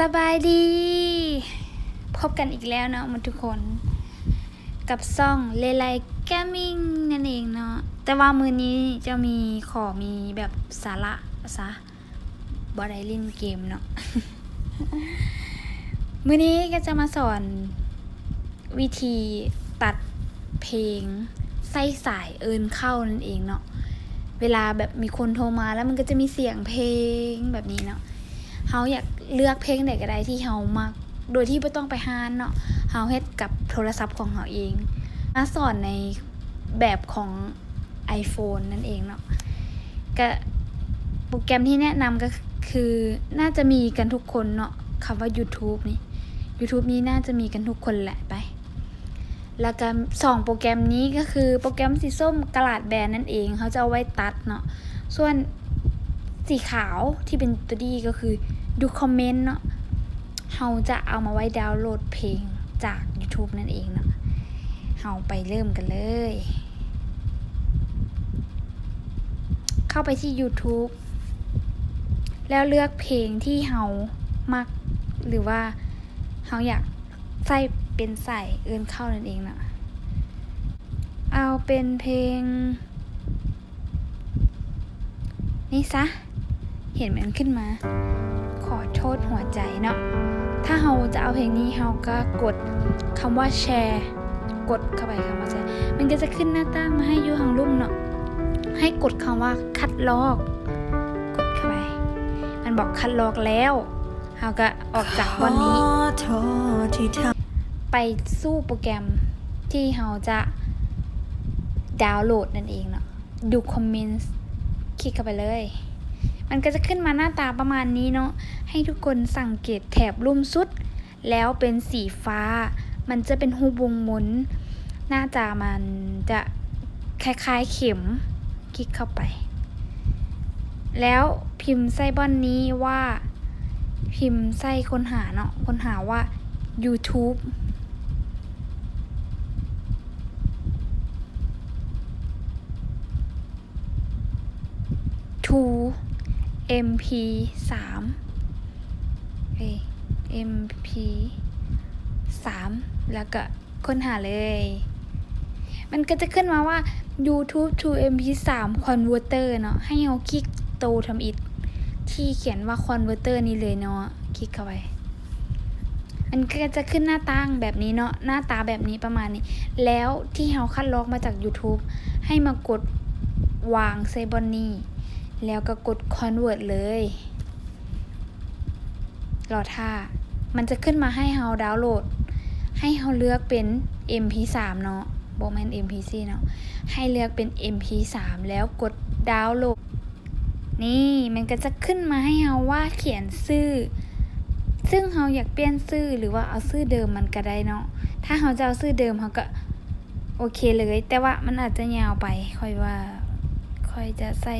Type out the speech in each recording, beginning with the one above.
ສະບາຍດີ ພົບກັນອີກແລ້ວເນາະໝົດທຸກຄົນ ກັບຊ່ອງເລໄລເກມມິງນັ້ນເອງເນາະ. ແຕ່ວ່າມື້ນີ້ຈະມີ ຂໍມີແບບສາລະຊະ ບໍ່ໄດ້ຫຼິ້ນເກມເນາະ. ມື້ນີ້ກໍຈະມາສອນວິທີຕັດເພງໃສ່ສາຍເອີ້ນເຂົ້ານັ້ນເອງເນາະ. ເວລາແບບມີຄົນໂທມາ ແລ້ວມັນກໍຈະມີສຽງເພງແບບນີ້ເນາະ. ເຮົາຢາກເລືອກເພງໃດກໍໄດ້ທີ່ເຮົາມັກ ໂດຍທີ່ບໍ່ຕ້ອງໄປຮ້ານເນາະ. ເຮົາເຮັດກັບໂທລະສັບຂອງເຮົາເອງ. ມາສອນໃນແບບຂອງ iPhone ນັ້ນເອງເນາະ. ກະໂປຣແກຣມທີ່ແນະນຳກໍຄື ໜ້າຈະມີກັນທຸກຄົນເນາະ ຄຳວ່າ YouTube ນີ້. YouTube ນີ້ໜ້າຈະມີກັນທຸກຄົນແຫຼະໄປ. ແລ້ວກໍສອງໂປຣແກຣມນີ້ກໍຄືໂປຣແກຣມສີສົ້ມ GarageBand ນັ້ນເອງ ເຮົາຈະເອົາໄວ້ຕັດເນາະ. ສ່ວນສີຂາວທີ່ເປັນຕົວ D ກໍຄື Ducomment ເນາະ. ເຮົາຈະເອົາມາໄວ້ດາວໂຫຼດເພງຈາກ YouTube ນັ້ນເອງເນາະ. ເຮົາໄປເລີ່ມກັນເລີຍ. ເຂົ້າໄປທີ່ YouTube ແລ້ວເລືອກເພງທີ່ເຮົາມັກ ຫຼືວ່າເຮົາຢາກໃສ່ເປັນສາຍເອີ້ນເຂົ້ານັ້ນເອງເນາະ. ເອົາເປັນເພງ ນີ້ຊະ ເຫັນມັນຂຶ້ນມາ ຂໍໂທດຫົວໃຈເນາະ. ຖ້າເຮົາຈະເອົາເພງນີ້ ເຮົາກໍກົດຄຳວ່າແຊ ກົດເຂົ້າໄປຄຳວ່າແຊ ມັນກໍຈະຂຶ້ນໜ້າຕ່າງມາໃຫ້ຢູ່ທາງລຸ່ມເນາະ. ໃຫ້ກົດຄຳວ່າຄັດລອກ ກົດເຂົ້າໄປ. ມັນບອກຄັດລອກແລ້ວ ເຮົາກໍອອກຈາກບ່ອນນີ້ ໄປສູ່ໂປຣແກຣມທີ່ເຮົາຈະດາວໂຫຼດນັ້ນເອງເນາະ. Ducomment ຄລິກເຂົ້າໄປເລີຍ. ມັນກໍຈະຂຶ້ນມາໜ້າຕາປະມານນີ້ເນາະ. ໃຫ້ທຸກຄົນສັງເກດແຖບລຸ່ມສຸດ ແລ້ວເປັນສີຟ້າ ມັນຈະເປັນຮູບວົງມົນ ໜ້າຕາມັນຈະຄ້າຍໆເຂັມ. ຄລິກເຂົ້າໄປ ແລ້ວພິມໃສ່ບ່ອນນີ້ວ່າ ພິມໃສ່ຄົ້ນຫາເນາະ ຄົ້ນຫາວ່າ YouTube two ເອັມພີສາມ ເອີ ເອັມພີສາມ ແລ້ວກໍຄົ້ນຫາເລີຍ. ມັນກໍຈະຂຶ້ນມາວ່າ YouTube to ເອັມພີສາມ Converter ເນາະ. ໃຫ້ເຮົາຄລິກໂຕທຳອິດທີ່ຂຽນວ່າ Converter ນີ້ເລີຍເນາະ. ຄລິກເຂົ້າໄປ. ມັນກໍຈະຂຶ້ນໜ້າຕ່າງແບບນີ້ເນາະ ໜ້າຕາແບບນີ້ ປະມານນີ້. ແລ້ວທີ່ເຮົາຄັດລອກມາຈາກ YouTube ໃຫ້ມາກົດວາງໃສ່ບ່ອນນີ້ ແລ້ວກໍກົດ Convert ເລີຍ. ລໍຖ້າ ມັນຈະຂຶ້ນມາໃຫ້ເຮົາດາວໂຫຼດ ໃຫ້ເຮົາເລືອກເປັນ ເອັມພີສາມ ເນາະ ບໍ່ແມ່ນ ເອັມພີສີ່ ເນາະ. ໃຫ້ເລືອກເປັນ ເອັມພີສາມ ແລ້ວກົດດາວໂຫຼດ. ນີ້ ມັນກໍຈະຂຶ້ນມາໃຫ້ເຮົາວ່າຂຽນຊື່ ຊຶ່ງເຮົາຢາກປ່ຽນຊື່ ຫຼືວ່າເອົາຊື່ເດີມມັນກໍໄດ້ເນາະ. ຖ້າເຮົາຈະເອົາຊື່ເດີມ ເຮົາກໍໂອເຄເລີຍ ແຕ່ວ່າມັນອາດຈະຍາວໄປ. ຂ້ອຍວ່າຂ້ອຍຈະໃສ່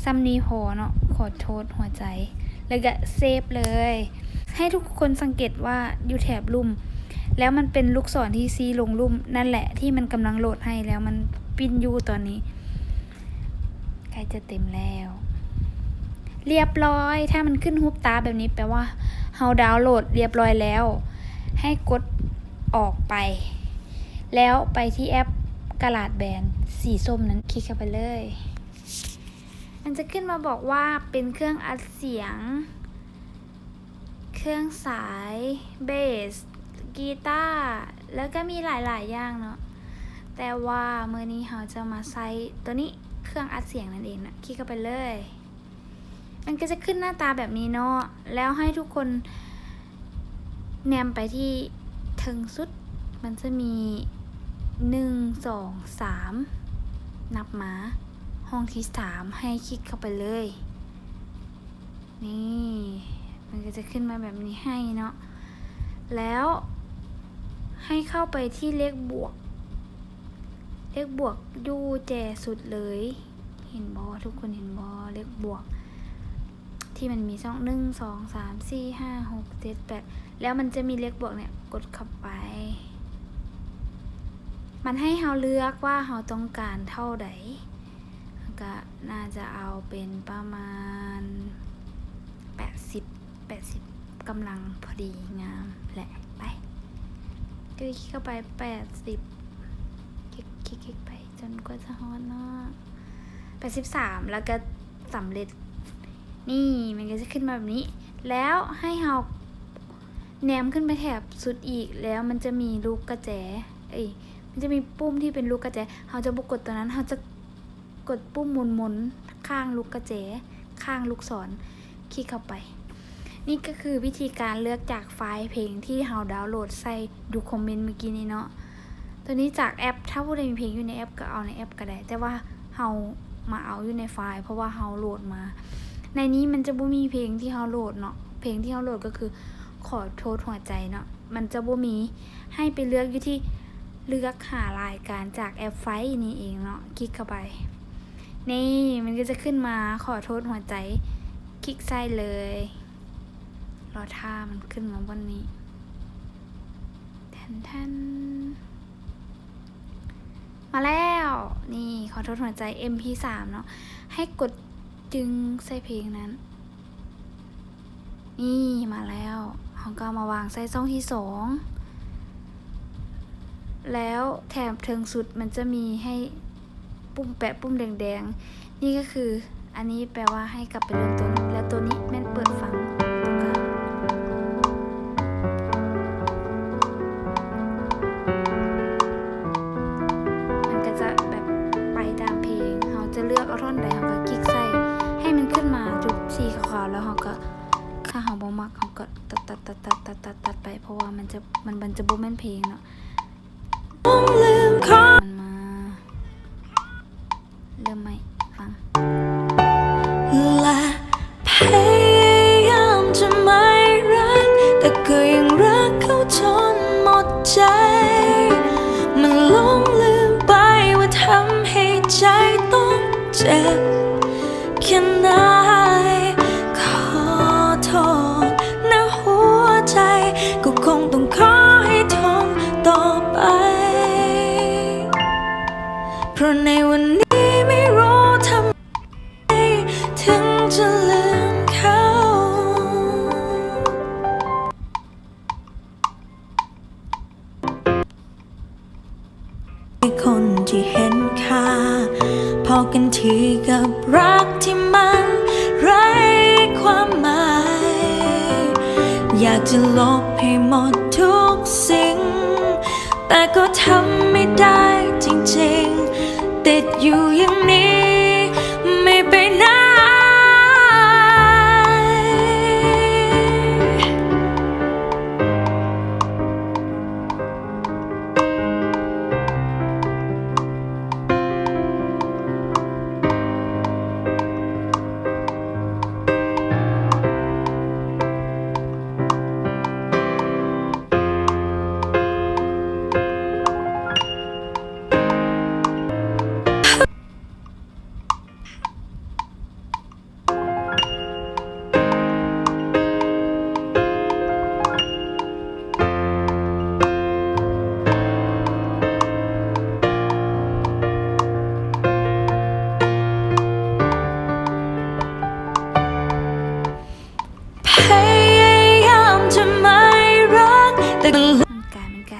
ສ່ຳນີ້ພໍເນາະ ຂໍໂທດຫົວໃຈ. ແລ້ວກໍເຊບເລີຍ. ໃຫ້ທຸກຄົນສັງເກດວ່າຢູ່ແຖບລຸ່ມ ແລ້ວມັນເປັນລູກສອນທີ່ຊີ້ລົງລຸ່ມ ນັ້ນແຫຼະທີ່ມັນກຳລັງໂຫຼດໃຫ້ ແລ້ວມັນປິ່ນຢູ່ຕອນນີ້. ໃກ້ຈະເຕັມແລ້ວ. ລຽບຮ້ອຍ. ຖ້າມັນຂຶ້ນຮູບຕາແບບນີ້ ແປວ່າເຮົາດາວໂຫຼດລຽບຮ້ອຍແລ້ວ. ໃຫ້ກົດອອກໄປ ແລ້ວໄປທີ່ແອັບ GarageBand ສີສົ້ມນັ້ນ ຄລິກເຂົ້າໄປເລີຍ. ມັນຈະຂຶ້ນມາບອກວ່າເປັນເຄື່ອງອັດສຽງ ເຄື່ອງສາຍ ເບສ ກີຕາ ແລ້ວກໍມີຫຼາຍໆຢ່າງເນາະ. ແຕ່ວ່າມື້ນີ້ເຮົາຈະມາໃຊ້ຕົວນີ້ ເຄື່ອງອັດສຽງນັ້ນເອງນະ. ຄລິກເຂົ້າໄປເລີຍ. ມັນກໍຈະຂຶ້ນໜ້າຕາແບບນີ້ເນາະ. ແລ້ວໃຫ້ທຸກຄົນແນມໄປທີ່ເທິງສຸດ. ມັນຈະມີໜຶ່ງ ສອງ ສາມ ນັບມາ ຫ້ອງທີສາມ ໃຫ້ຄລິກເຂົ້າໄປເລີຍ. ນີ້ ມັນກໍຈະຂຶ້ນມາແບບນີ້ໃຫ້ເນາະ. ແລ້ວໃຫ້ເຂົ້າໄປທີ່ເລກບວກ ເລກບວກຢູ່ແຈສຸດເລີຍ. ເຫັນບໍ່? ທຸກຄົນເຫັນບໍ່? ເລກບວກທີ່ມັນມີຊ່ອງ ໜຶ່ງ ສອງ ສາມ ສີ່ ຫ້າ ຫົກ ເຈັດ ແປດ ແລ້ວມັນຈະມີເລກບວກເນີ້ຍ ກົດເຂົ້າໄປ. ມັນໃຫ້ເຮົາເລືອກວ່າເຮົາຕ້ອງການເທົ່າໃດ. ກໍໜ້າຈະເອົາເປັນປະມານແປດສິບ ແປດສິບ ກຳລັງພໍດີງາມແຫຼະ. ໄປ ຄລິກເຂົ້າໄປ ແປດສິບ ຄລິກໆໆໄປຈົນກວ່າຈະຮອດເນາະ ແປດສິບສາມ ແລ້ວກໍສຳເລັດ. ນີ້ມັນກໍຈະຂຶ້ນມາແບບນີ້ ແລ້ວໃຫ້ເຮົາແນມຂຶ້ນໄປແຖບສຸດອີກ ແລ້ວມັນຈະມີລູກກະແຈ ເອີຍ ມັນຈະມີປຸ່ມທີ່ເປັນລູກກະແຈ ເຮົາຈະບໍ່ກົດຕົວນັ້ນ ເຮົາຈະ ກົດປຸ່ມໝູນໆຂ້າງລູກກະແຈ ຂ້າງລູກສອນ ຄລິກເຂົ້າໄປ. ນີ້ກໍຄືວິທີການເລືອກຈາກໄຟລ໌ເພງທີ່ເຮົາດາວໂຫຼດໃສ່ດູຄອມເມັນມື້ກີ້ນີ້ເນາະ. ຕົວນີ້ຈາກແອັບ ຖ້າຜູ້ໃດມີເພງຢູ່ໃນແອັບກໍເອົາໃນແອັບກໍໄດ້ ແຕ່ວ່າເຮົາມາເອົາຢູ່ໃນໄຟລ໌ ເພາະວ່າເຮົາໂຫຼດມາ. ໃນນີ້ມັນຈະບໍ່ມີເພງທີ່ເຮົາໂຫຼດເນາະ ເພງທີ່ເຮົາໂຫຼດກໍຄື ຂໍໂທດຫົວໃຈເນາະ ມັນຈະບໍ່ມີ ໃຫ້ໄປເລືອກຢູ່ທີ່ເລືອກຫາລາຍການຈາກແອັບໄຟລ໌ນີ້ເອງເນາະ ຄລິກເຂົ້າໄປ. ນີ້ມັນກໍຈະຂຶ້ນມາ ຂໍໂທດຫົວໃຈ ຄລິກໃສ່ເລີຍ ລໍຖ້າມັນຂຶ້ນມາບ່ອນນີ້ ແທນໆ ມາແລ້ວ. ນີ້ ຂໍໂທດຫົວໃຈ ເອັມພີສາມເນາະ ໃຫ້ກົດຈຶ່ງໃສ່ເພງນັ້ນ. ນີ້ມາແລ້ວ ເຮົາກໍເອົາມາວາງໃສ່ຊ່ອງທີສອງ ແລ້ວແຖບເທິງສຸດມັນຈະມີໃຫ້ປຸ່ມແປະ ປຸ່ມແດງໆ ນີ້ກໍຄື ອັນນີ້ແປວ່າໃຫ້ກັບໄປເລີ່ມຕົ້ນ ແລ້ວໂຕນີ້ແມ່ນເປີດຟັງ ມັນກໍຈະແບບໄປຕາມເພງ ເຮົາຈະເລືອກເອົາທ່ອນໃດ ເຮົາກໍຄລິກໃສ່ ໃຫ້ມັນຂຶ້ນມາຈຸດສີຂາວໆ ແລ້ວເຮົາກໍ ຖ້າເຮົາບໍ່ມັກ ເຮົາກໍຕັດໆໆໆໆໄປ ເພາະວ່າມັນຈະ ມັນ ມັນຈະບໍ່ແມ່ນເພງເນາະ. ມັນມາ ເລີ່ມໃໝ່ ຟັງ และพยายามจะไม่รัก แต่ก็ยังรักเขาจนหมดใจ มันหลงลืมไปว่าทำให้ใจต้องเจ็บแค่ไหน ขอโทษนะหัวใจ ก็คงต้องขอให้ทนต่อไป เพราะในวันนี้ไม่รู้ทำไมถึงจะลืมเขา คนที่เห็นค่า พอกันทีกับรักที่มันไร้ความหมาย อยากจะลบให้หมดทุกสิ่ง แต่ก็ทำไม่ได้จริงๆ ติดอยู่อย่างนี้ไม่ไปไหน พยายามจะไม่รัก แต่ก็ มันไกล มันไกล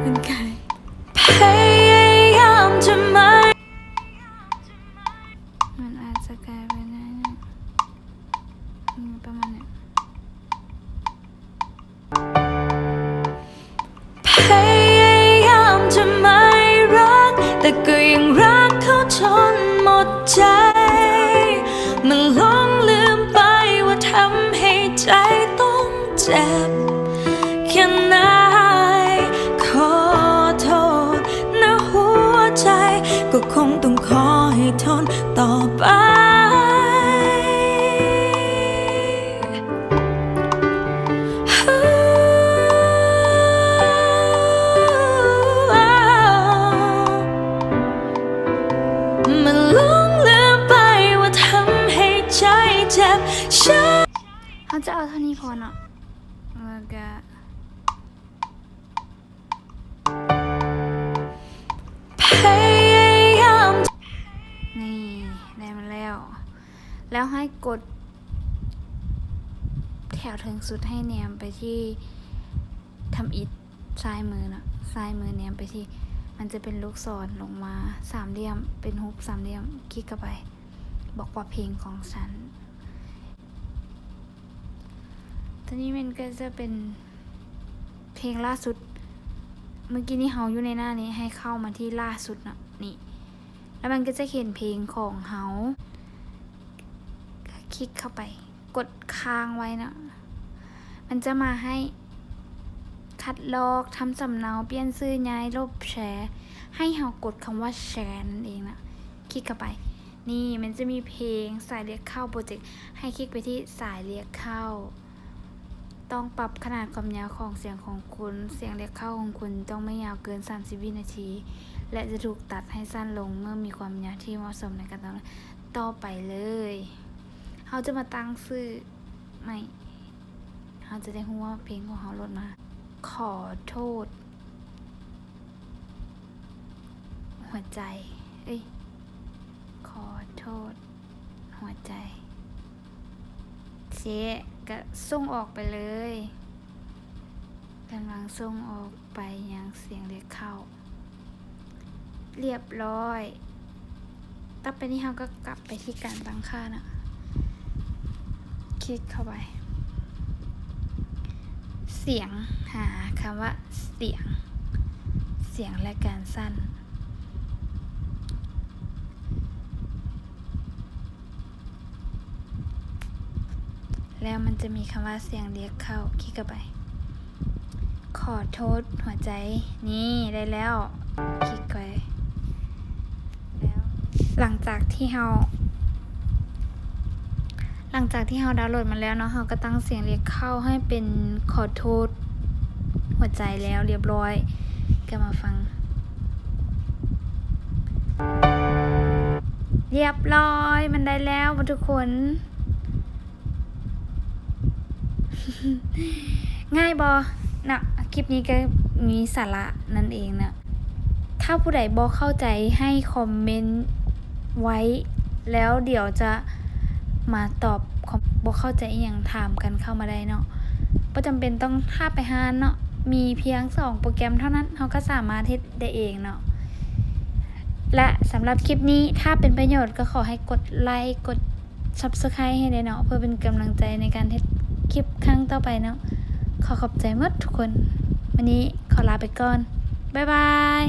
มันไกล พยายามจะไม่ มันอาจจะกลายเป็นได้นะ อืม ประมาณเนี้ย พยายามจะไม่รัก แต่ก็ยังรักเขาจนหมดใจ มันหลงลืมไปว่าทำให้ใจต้องเจ็บแค่ไหน ขอโทษนะหัวใจ ก็คงต้องขอให้ทนต่อไป มันหลงลืมไปว่าทำให้ใจเจ็บช้ำ ເຮົາຈະເອົາເທົ່ານີ້ພໍເນາະ ແລ້ວກະ พยายาม ນີ້ ໄດ້ມາແລ້ວ ແລ້ວໃຫ້ກົດແຖ ແຖວເທິງສຸດໃຫ້ແນມໄປທີ່ທຳອິດຊ້າຍມືເນາະ, ຊ້າຍມືແນມໄປທີ່ ມັນຈະເປັນລູກສອນລົງມາສາມຫຼ່ຽມ ເປັນຮູບສາມຫຼ່ຽມ, ຄລິກເຂົ້າໄປ ບອກວ່າເພງຂອງສັນ. ຕົວນີ້ມັນກໍຈະເປັນເພງລ່າສຸດ, ເມື່ອກີ້ນີ້ເຮົາຢູ່ໃນໜ້ານີ້ ໃຫ້ເຂົ້າມາທີ່ລ່າສຸດເນາະ ນີ້ ແລ້ວມັນກໍຈະເຫັນເພງຂອງເຮົາ, ຄລິກເຂົ້າໄປ ກົດຄ້າງໄວ້ເນາະ, ມັນຈະມາໃຫ້ຄັດລອກ, ທຳສຳເນົາ, ປ່ຽນຊື່, ຍ້າຍ, ລົບ, ແຊ, ໃຫ້ເຮົາກົດຄຳວ່າແຊນັ້ນເອງນະ, ຄລິກເຂົ້າໄປ. ນີ້ມັນຈະມີເພງສາຍລຽກເຂົ້າໂປຣເຈັກ, ໃຫ້ຄລິກໄປທີ່ສາຍລຽກເຂົ້າ. ຕ້ອງປັບຂະໜາດຄວາມຍາວຂອງສຽງຂອງຄຸນ. ສຽງລຽກເຂົ້າຂອງຄຸນຕ້ອງໄມ່ຍາວເກີນສາມສິບວິນາທີ ແລະ ຈະຖືກຕັດໃຫ້ສັ້ນລົງເມື່ອມີຄວາມຍາວທີ່ເໝາະສົມໃນການຕໍ່ ຕໍ່ໄປເລີຍ. ເຮົາຈະມາຕັ້ງຊື່ໃໝ່. ເຮົາຈະໄດ້ຮູ້ວ່າເພງຂອງເຮົາໂຫຼດມາ. ຂໍໂທດ ຫົວໃຈ ເອີຍ ຂໍໂທດ ຫົວໃຈ. ເຊ ກະສົ່ງອອກໄປເລີຍ. ກຳລັງສົ່ງອອກໄປຍັງສຽງລຽກເຂົ້າ. ລຽບຮ້ອຍ. ຕໍ່ໄປນີ້ເຮົາກໍກັບໄປທີ່ການຕັ້ງຄ່າເນາະ, ຄລິກເຂົ້າໄປ ສຽງ, ຫາຄຳວ່າສຽງ, ສຽງ ແລະ ການສັ້ນ. ແລ້ວມັນຈະມີຄຳວ່າສຽງລຽກເຂົ້າ, ຄລິກເຂົ້າໄປ. ຂໍໂທດ ຫົວໃຈ. ນີ້ ໄດ້ແລ້ວ, ຄລິກໄປ. ແລ້ວຫຼັງຈາກທີ່ເຮົາ ຫຼັງຈາກທີ່ເຮົາດາວໂຫຼດມາແລ້ວເນາະ, ເຮົາກໍຕັ້ງສຽງລຽກເຂົ້າໃຫ້ເປັນຂໍໂທດ ຫົວໃຈແລ້ວລຽບຮ້ອຍ. ກໍມາຟັງ. ລຽບຮ້ອຍ, ມັນໄດ້ແລ້ວທຸກຄົນ. ງ່າຍບໍ່ເນາະ? ຄລິບນີ້ກໍມີສາລະນັ້ນເອງເນາະ. ຖ້າຜູ້ໃດບໍ່ເຂົ້າໃຈໃຫ້ຄອມເມັນໄວ້ ແລ້ວດຽວຈະມາຕອບ. ບໍ່ເຂົ້າໃຈອີ່ຫຍັງ ຖາມກັນເຂົ້າມາໄດ້ເນາະ, ບໍ່ຈຳເປັນຕ້ອງຖ້າໄປຮ້ານເນາະ. ມີພຽງສອງໂປຣແກຣມເທົ່ານັ້ນ ເຮົາກໍສາມາດເຮັດໄດ້ເອງເນາະ. ແລະ ສຳລັບຄລິບນີ້ ຖ້າເປັນປະໂຫຍດກໍຂໍໃຫ້ກົດໄລ ກົດ Subscribe ໃຫ້ແດ່ເນາະ ເພື່ອເປັນກຳລັງໃຈໃນການເຮັດຄລິບຄັ້ງຕໍ່ໄປເນາະ. ຂໍຂອບໃຈໝົດທຸກຄົນ. ມື້ນີ້ຂໍລາໄປກ່ອນ. ບາຍບາຍ.